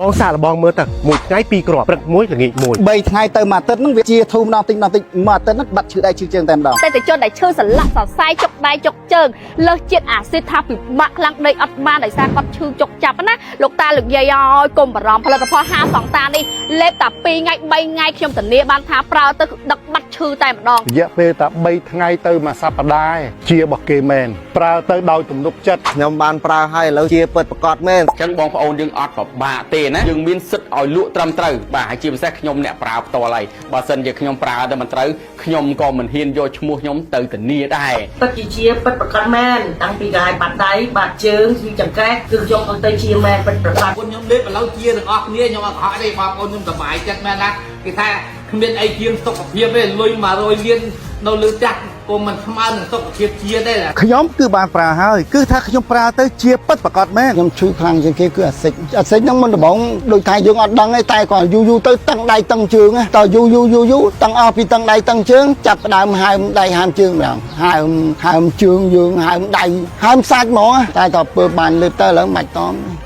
បងសាកល្បងមើលទៅមួយថ្ងៃពីរគ្រាប់ព្រឹកមួយល្ងាចមួយ 3ថ្ងៃទៅមួយអាទិត្យហ្នឹងវាជាធូរម្ដងតិចម្ដងតិចមួយអាទិត្យហ្នឹងបាត់ឈឺដៃឈឺជើងតែម្ដង តែតិជនដែលឈឺសន្លាក់សរសៃចុកដៃចុកជើងលើសជាតិអាស៊ីតថាពិបាកខ្លាំងដេកអត់បានដោយសារគាត់ឈឺចុកចាប់ណាលោកតាលោកយាយអើយកុំបារម្ភផលិតផលហាសងតានេះលេបតែ2ថ្ងៃ3ថ្ងៃខ្ញុំធានាបានថាប្រើទៅគឺដឹកបាត់ឈឺតែម្ដង រយៈពេលតែ3ថ្ងៃទៅមួយសប្តាហ៍ឯងជារបស់គេមែនប្រើទៅដោយទំនុកចិត្ត ខ្ញុំបានប្រើហើយឥឡូវជាពិតប្រាកដមែន អញ្ចឹងបងប្អូនយើងអត់ពិបាកទេណាយើងមានសិទ្ធឲ្យលក់ត្រឹមត្រូវបាទហើយជាពិសេសខ្ញុំអ្នកប្រើផ្ទាល់ហើយបើសិនជាខ្ញុំប្រើទៅមិនត្រូវខ្ញុំក៏មិនហ៊ានយកឈ្មោះខ្ញុំទៅធានាដែរ ពិតជាជាពិតប្រកបមែនតាំងពីកាយបាត់ដៃបាត់ជើងឈឺចង្កេះគឺខ្ញុំអត់ទៅជាមែនពិតប្រកប បងខ្ញុំលេបឥឡូវជាទាំងអស់គ្នាខ្ញុំអត់កុហកទេបងប្អូនខ្ញុំសប្បាយចិត្តមែនណាគេថាគ្មានអីជាងសុខភាពទេលុយ100លាននៅលើផ្ទះក៏មិនស្មើនឹងសុខភាពជាទេណា ខ្ញុំគឺបានប្រើហើយគឺថាខ្ញុំប្រើទៅជាពិតប្រាកដមែនខ្ញុំឈឺខ្លាំងជាងគេគឺអាស៊ីតអាស៊ីតហ្នឹងមិនដំបងដូចថាយើងអត់ដឹងទេតែគាត់យូរយូរទៅតឹងដៃតឹងជើងណាតយូរយូរយូរយូរតឹងអស់ពីតឹងដៃតឹងជើងចាប់ផ្ដើមហើមដៃហើមជើងម្ដងហើមហើមជើងយើងហើមដៃហើមសាច់ហ្មងណាតែតពើបានលេបទៅឥឡូវមិនបាច់ត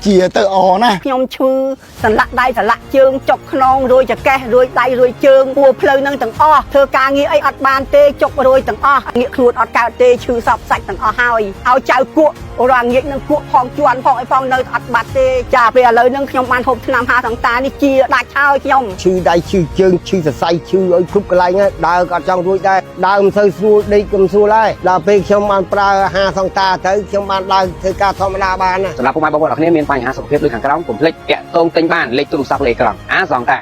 ជាទៅអណា ខ្ញុំឈឺសន្លាក់ដៃសន្លាក់ជើងចុកខ្នងរួយចកេះរួយដៃរួយជើងពួរផ្លូវនឹងទាំងអស់ធ្វើការងារអីអត់បានទេចុករយទាំងអស់ងាកខ្លួនអត់កើតទេឈឺសពសាច់ទាំងអស់ហើយឲ្យចៅគក់រាល់ងាកនឹងគក់ផងជន់ផងអីផងនៅអត់បាត់ទេចាពេលឥឡូវនឹងខ្ញុំបានហូបថ្នាំហាសង្តានេះជាដាច់ហើយខ្ញុំ ឈឺដៃឈឺជើងឈឺសរសៃឈឺឲ្យគ្រប់កន្លែងហើយដើរក៏អត់ចង់រួចដែរដើរមិនសូវស្រួលដេកក៏មិនស្រួលដែរដល់ពេលខ្ញុំបានប្រើអាហារសង្តាទៅខ្ញុំបានដើរធ្វើការធម្មតាបានណា សម្រាប់ពុកម៉ែបងប្អូនអរគ្នាមានបញ្ហាសុខភាពដូចខាងក្រោមកុំភ្លេចតាក់ទងទិញបានលេខទូរស័ព្ទលើអេក្រង់អាសងតា។